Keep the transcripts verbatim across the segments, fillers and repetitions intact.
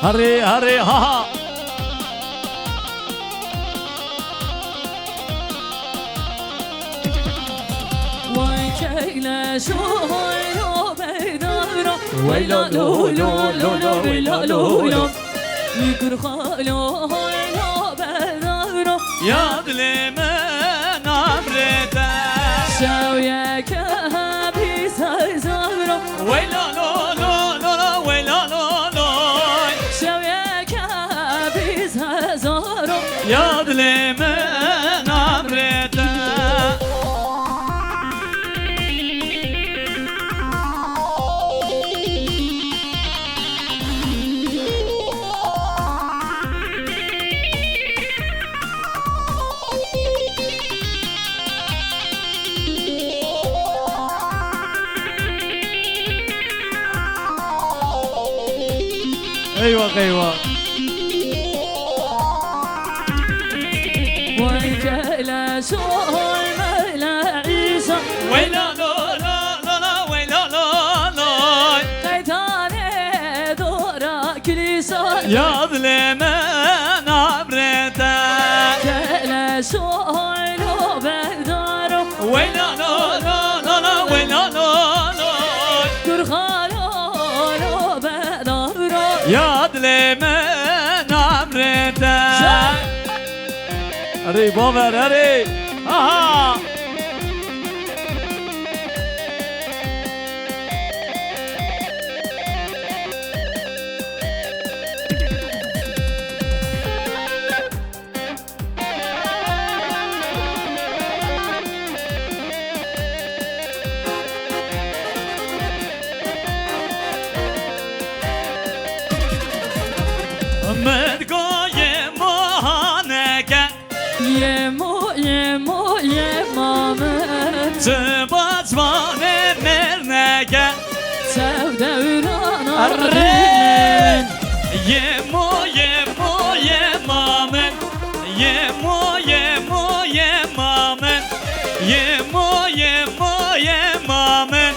Herê, herê, ha, ha. Way keyleş, way lo berdara. Way la lo, lo, lo, lo, way la lo, lo. Li kur xalo, way lo berdara. Ya dilê min abrê te. Şew yeke hebî ser zaro. Weyla lo lo lo lo, weyla lo lo. Şew yeke hebî ser zaro. Ya dilê min abrê te. Eyvah, eyvah. Vay keleş, oy mele İsa. Vay la lo lo lo lo, vay la lo lo. Qeytane dora kilîsa. Yad lê min abrê te. Keleş, oy lo berdaro. Vay la lo lo lo lo, vay la lo lo. Kurxalo lo berdaro. Yad lê min abrê te. Erê baver, erê. Aha. Min go yê mohaneke. Yemo, yemo, yema min. Çi baçvanê mêrneke. Çew dewrana. Arre! Yemo, yemo, yema min. Yemo, yemo, yema min. Yemo, yemo, yema min.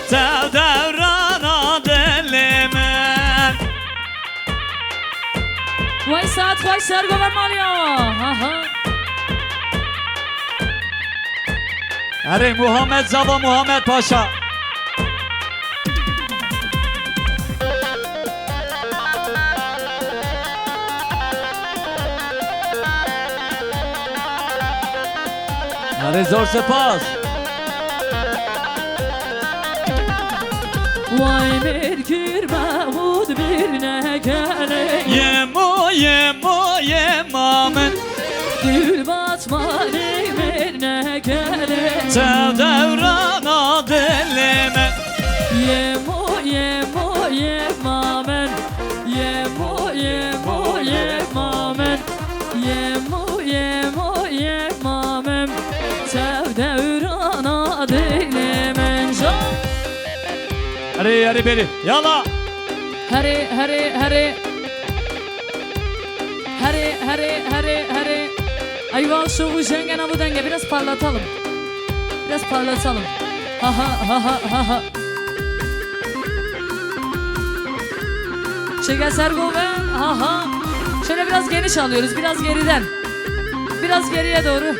Çew dewrana dilê min. Wey saet xweş, ser govend malê awa. Ha, ha. Erê Muhammed Zava Muhammed Paşa. Erê zor spas. Way mêr kir Mehmûd bir negelê. Yemo, yemo, yema min. Gül batmanê mêr negelê. Çew dewrana dilê min. Yemo, yemo, yema min. Yemo, yemo, yema min. Yemo, yemo, yema min. Çew dewrana dilê min. Erê, erê, berê. Yala. Herê, herê, herê. Herê, herê, herê, herê. Eyvah, şu bu jengena bu denge biraz parlatalım. Biraz parlatalım. Ha, ha, ha, ha, ha, ha. Çeke ser govend. Ha, ha. Şöyle biraz geniş alıyoruz, biraz geriden. Biraz geriye doğru.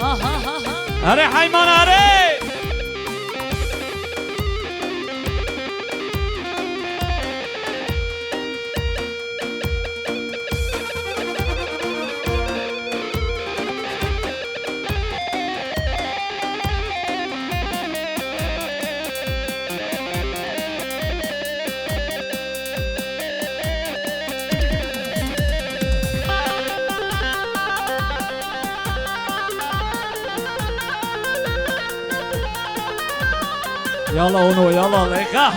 Aha, aha. Erê heyman, erê! Yala onu, yala leka.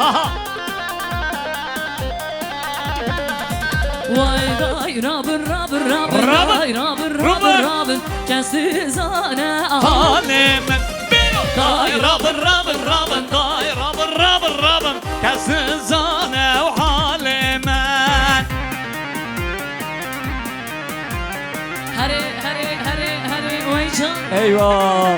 Vay vay, rabın, rabın, rabın, Rabın. vay, rabın, rabın, Rabın. rabın. Kesi zane Halê min bêro. Tay rabin, rabin, rabin, tay rabin, rabin, rabin. Kes nizane ew halê min. Herê, herê, herê, herê, wey can. Eyvah.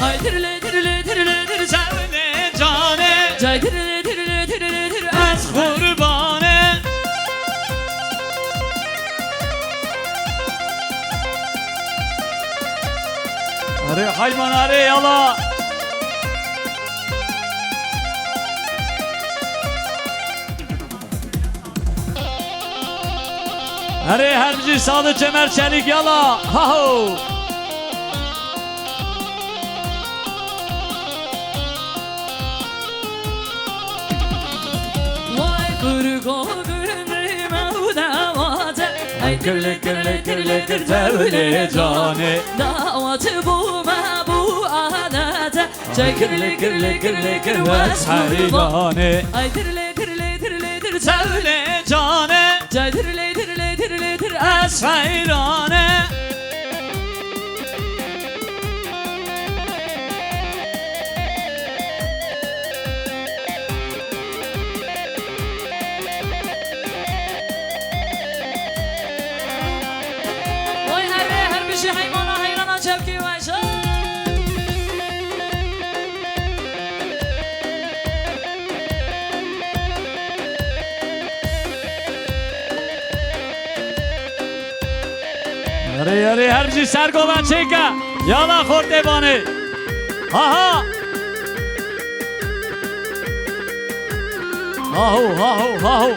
Hay tirli tirli tirli tir çewlê canê. Cay tirli tirli tirli tir ez qurbanê. Erê hayman erê yala. Erê her bijî Sadı Çemer Çelik yala. Haho. Vay kurgo gurindî mewde vate. Ay kirli kirli kirli kir tevlê canê. Dawat bu me bu adete. Çay kirli kirli kirli kir wes heyranê. Ay tirli tirli tirli tir tevlê canê. Çay tirli tirli tirli tir ez heyranê. Oy herre her bijî heymana heyrana çepkî weşa. Erê erê her bijî sergoven çêke. Yala xortê banê. Aha. Haho haho haho.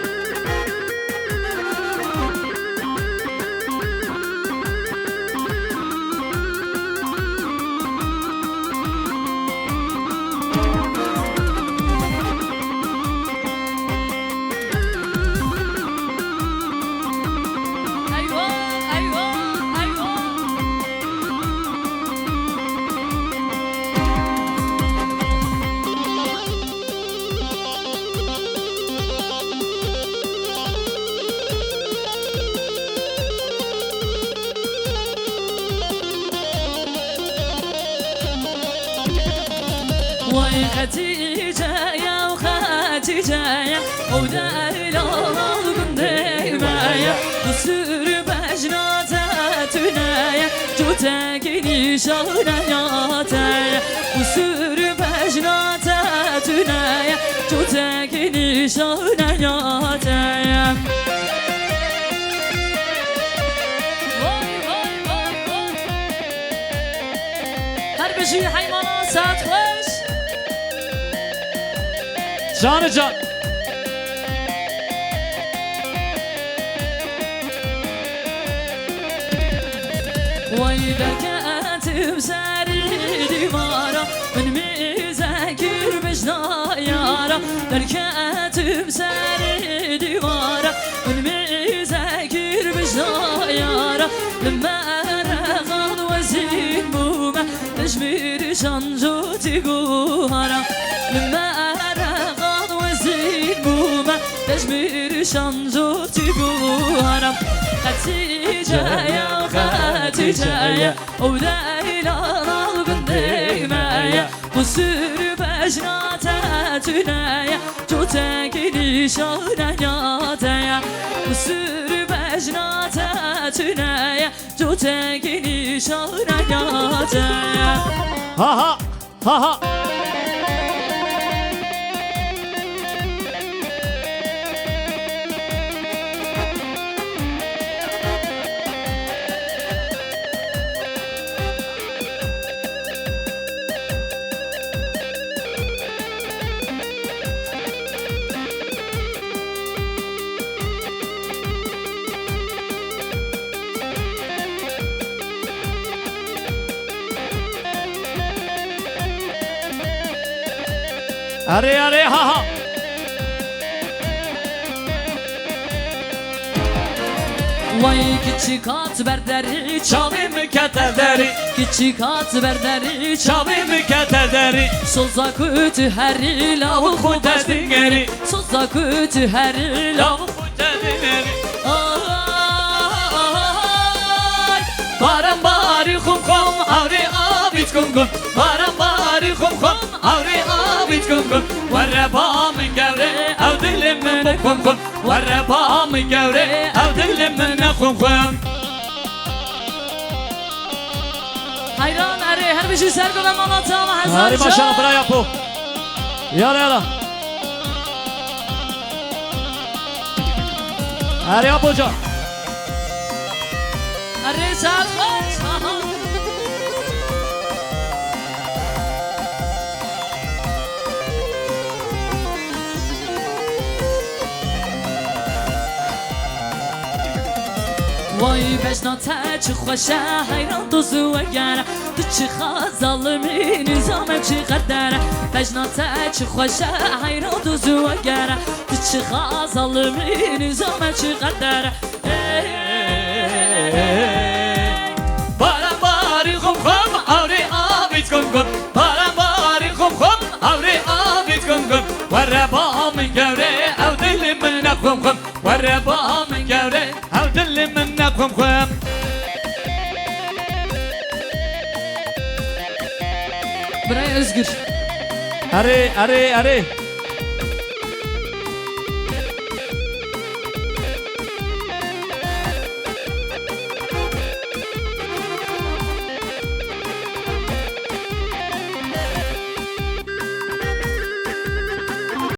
Eywa, eywa, eywa. Vay Xetîce ya, Xetîce ya, ew delal gundê me ye. Qusur bejna te tune ye, cotekî nîşane ya te ye. Qusur bejna te tune ye, cotekî nîşane ya te ye. Vay, vay, vay, vay. Her bijî heymana saet xweş. Canê can. Way derketim serê dîwara, min mêze kir bejna yara. Derketim serê dîwara, min mêze kir bejna yara. Li me reqan wezîn bûme, dejmêr şanco tê guhara. Li me reqan wezîn bûme, dejmêr şanco tê guhara. Xetîce ya, Xetîce ya, ew deylana li bin dê me ye. Qusur bejna te tune ye, cotekî nîşane ya te ye. Qusur bejna te tune ye, cotekî nîşane ya te ye. Ha ha, ha ha. Erê, erê, ha, ha. Way kiçik hat ber derî, çavê min kete derî. Kiçik hat ber derî, çavê min kete derî. Soza ku tu herî, lawik xwe baş dingerî. Soza ku tu herî, lawik xwe te dingerî. Ay, baran barî xum xum, awrê avît kum kum. Baran barî xum xum, awrê avît kum kum. Were ba min gewre, ew dilê min xum xum. Were ba min gewre, ew dilê min ne xum xum. Heyran, erê, her bijî ser gule mala te, ama hezar Erê, maşallah, can. Bira Yapo. Yala, yala. Erê, Yapo can. Erê, saet xweş. Way bejna te çi xweş e, heyran tu zû wegere. Tu çi xa zalimî, nizame çi xerdere. Bejna te çi xweş e, heyran tu zû wegere. Tu çi xa zalimî, nizame çi xerdere. Baran barî xum xum, awrê avît kum kum. Baran barî xum xum, awrê avît kum kum. Were ba min gewre, ew dilê min ne xum xum. Were ba min gewre, ew dilê min ne xum xum. Birayê Özgür. Erê, erê, erê.